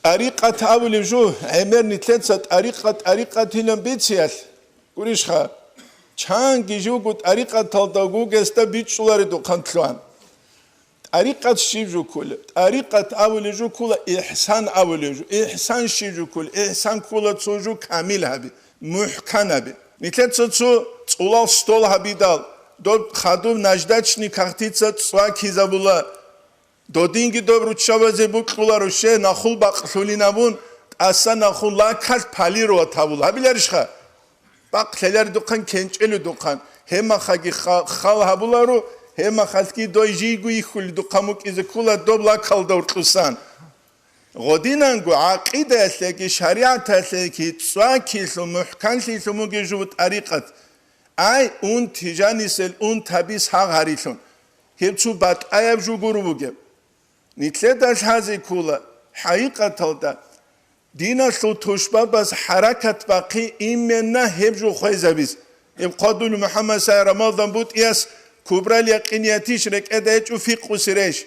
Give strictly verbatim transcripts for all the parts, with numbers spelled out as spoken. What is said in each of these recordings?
ТӀарикъат абулев жо, гӀемер нилъеца тӀарикъат, тӀарикъатилан бициялъ, гурищха, чанги живго тӀарикъаталда вугесда бичӀчӀуларедухъан лъугьан. ТӀарикъат щиб жо ккола? ТӀарикъат абулев жо ккола, ихсан абулев жо. Ихсан щиб жо ккола? Ихсан ккола цо жо камил гьаби, мухӀкан гьаби. Нилъеца цо цӀулал стол гьабидал, доб хадуб наждачный кагътица цӀвакизабула. Додинги доб руччабазе букьуларо, щай нахул бакълъулин абун, тӀаса нахул лакалъ полировать гьабула. Гьабиларищха? Бакълъиларедухъан, кенчӀеледухъан. Гьебмахаги ха-, хал гьабуларо, гьебмахалъги дой жийго йихьуледухъан букӀизе ккола доб лакалда уркьусан. Гъодинанго гӀакъидаялъеги шаригӀаталъеги цӀвакилъун, мухӀканлъилъун бугеб жо тӀарикъат. Ай, унти жанисел унтабис гьагъ гьарилъун. Гьеб цо батӀаяб жо гуро бугеб. Нилъеда лъазе ккола, хӀакъикъаталда, диналъул тушбабаз хӀаракат бахъи именно гьеб жо хвезабиз. Гьеб хъвадулев МухӀаммад Сай Рамадан БутӀияс Кубрал Якъиниятищ рекӀеда гьечӀо фикъусирейищ?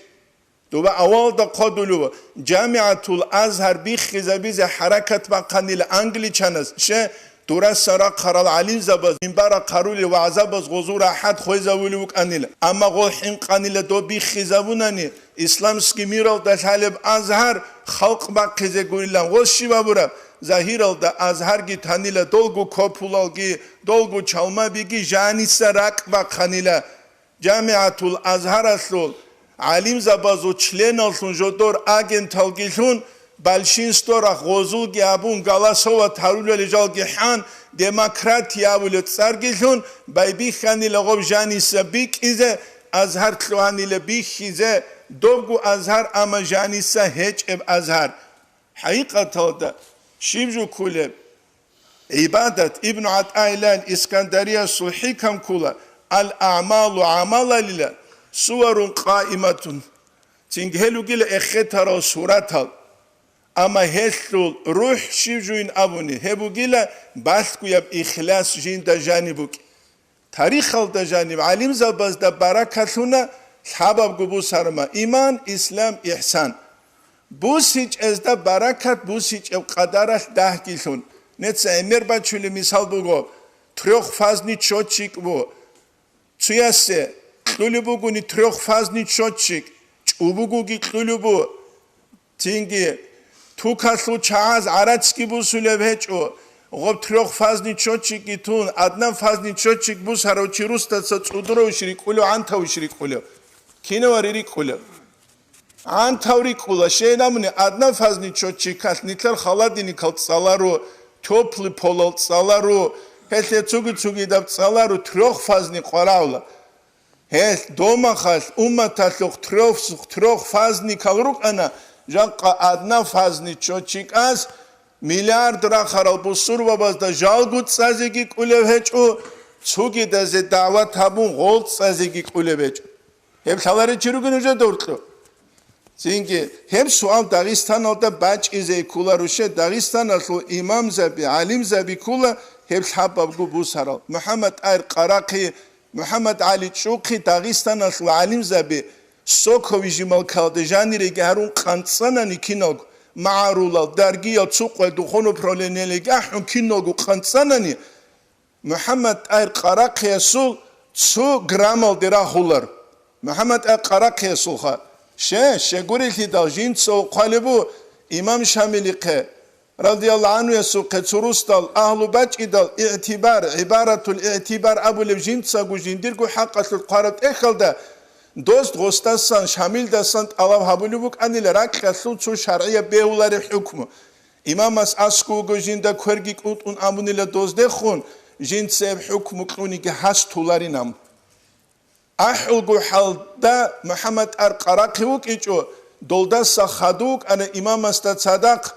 Доба авалда хъвадулев ЖамигӀатул Азгьар биххизабизе хӀаракат бахъанила англичанас, ше, дурасан рахъарал гӀалимзабаз, минбарахъ гьарулел вагӀзабаз гъозул рахӀат хвезавулев вукӀанила. Амма гъол хӀинкъанила доб биххизабунани, исламский миралда лъалеб Азгьар халкъ бахъизе гурилан. Гъос щиб абураб? Загьиралда Азгьарги танила, долго копулалги, долго чалмабиги жаниса ракӀ бахъанила. ЖамигӀатул Азгьаралъул гӀалимзабазул членаллъун жодор агенталгилъун, большинство рахъ гъозулги абун, голосовать гьарулел жалги хӀан, демократия абулеб цӀаргилъун байбихьанила гъоб жаниса бикӀизе, Азгьар лъугьанила бихьизе, добго Азгьар, амма жаниса гьечӀеб Азгьар. ХӀакъикъаталда, щиб жо кколеб? ГӀибадат. Ибну ГӀатаилан Искандариясул хӀикам ккола: «Ал-аъмалу», гӀамалалила, «суварун къаиматун», цинги гьел ругила эхетарал суратал. Амма гьелъул рухӀ щиб жойин абуни, гьеб бугила балъгояб ихлас жинда жаниб букӀин. Тарихалда жаниб гӀалимзабазда баракалъуна лъабабго бусарма: иман, ислам, ихсан. БусичӀезда баракат бусичӀеб къадаралъ дагькилъун. Неца гӀемер бачулеб мисал буго: трёхфазный счётчик бу. Цуясе кьулеб бугони трёхфазный счётчик, чӀубугоги кьулеб бу. Цинги, тукалъул чагӀаз гӀарацги бусулеб гьечӀо, гъоб трёхфазный счётчикги тун, однофазный счётчик бусарав чи русдаца цӀудуравищ рикӀкӀулев, гӀантавищ рикӀкӀулев? Кинавари рикӀкӀулев? ГӀантав рикӀкӀула, щайин абуни, однофазный счётчикалъ нилъер холодильникал цӀаларо, тёплый полал цӀаларо, гьелъе цуги-цугидаб цӀаларо, трёхфазный къварагӀула. Гьелъ домахалъ умматалъухъ трёх-, трёхфазникал рукӀана, жакъа однофазный счётчикас миллиард рахарал бусурбабазда жалго цӀазеги кӀулев гьечӀо, цугидазе дагӀват гьабун гъол цӀазеги кӀулев гьечӀо. Гьеб лъаларев чи ругин нужеда уркьу? Цинги, гьеб суал Дагъистаналда бачӀизе кколаруше, Дагъистаналъул имамзаби, гӀалимзаби ккола гьеб лъабабго бусарал. МухӀаммад ТӀагьир Къарахъи, МухӀаммад ГӀали ЧӀухъи, Дагъистаналъул гӀалимзаби, соковый жималкалде жаниреги гьарун къанцӀанани киналго, магӀарулал, даргиял, цукъвай, духовное управлениялиги ахӀун киналго къанцӀанани, МухӀаммад ТӀагьир Къарахъиясул цо граммалде рагьулар. МухӀаммад ТӀагьир Къарахъиясулха. Ще, щегурелъидал жинца хъвалеб бу имам Шамилихъе, радияллагьу гӀанхуясухъе, цо русдал, агьлу бачӀидал, игӀтибар, гӀибаратул игӀтибар абулеб жинцаго жиндирго хӀакъалъулъ хъвараб тӀехьалда, дос гъосдасан, Шамилдасан тӀалаб гьабулеб букӀанила ракьалъул цо шаргӀияб бегьулареб хӀукму. Имамас аскӀов вуго жинда кверги кӀутӀун абунила доздехун, жинца гьеб хӀукму кьуниги гьас толарин абун. АхӀулго хӀалда МухӀаммад ТӀагьир Къарахъи вукӀичӀо, долдаса хадув вукӀана имамасда цадахъ,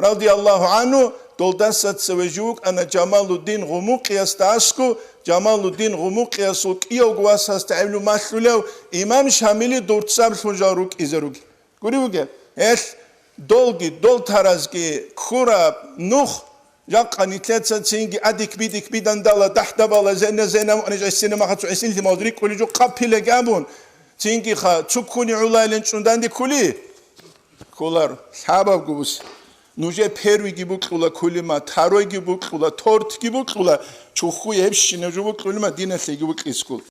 радияллагьу гӀанху, долдаса цеве жив вукӀана Жамалуддин Гъумукъиясда аскӀов, Жамалуддин Гъумукъиясул кӀиявго васасда гӀевлу малъулев имам Шамили дурцаблъун жал рукӀизе ругел. Гури бугеб, гьелъ долги, дол таразги ккураб нух, жакъа нилъеца цинги адик-бидик бидандала, дагьдабала, зена-зена муъниж гӀисина махацу гӀисин лъимал рикӀкӀули жо къапилаги абун, цинги ха, цуккуни гӀулайлин чӀунданди ккули? кколар, лъабабго бус. Нужер первыйги букьула кулима, второйги букьула, тортги букьула, чухьу гьебщина жо букьулима, диналъеги букьискул.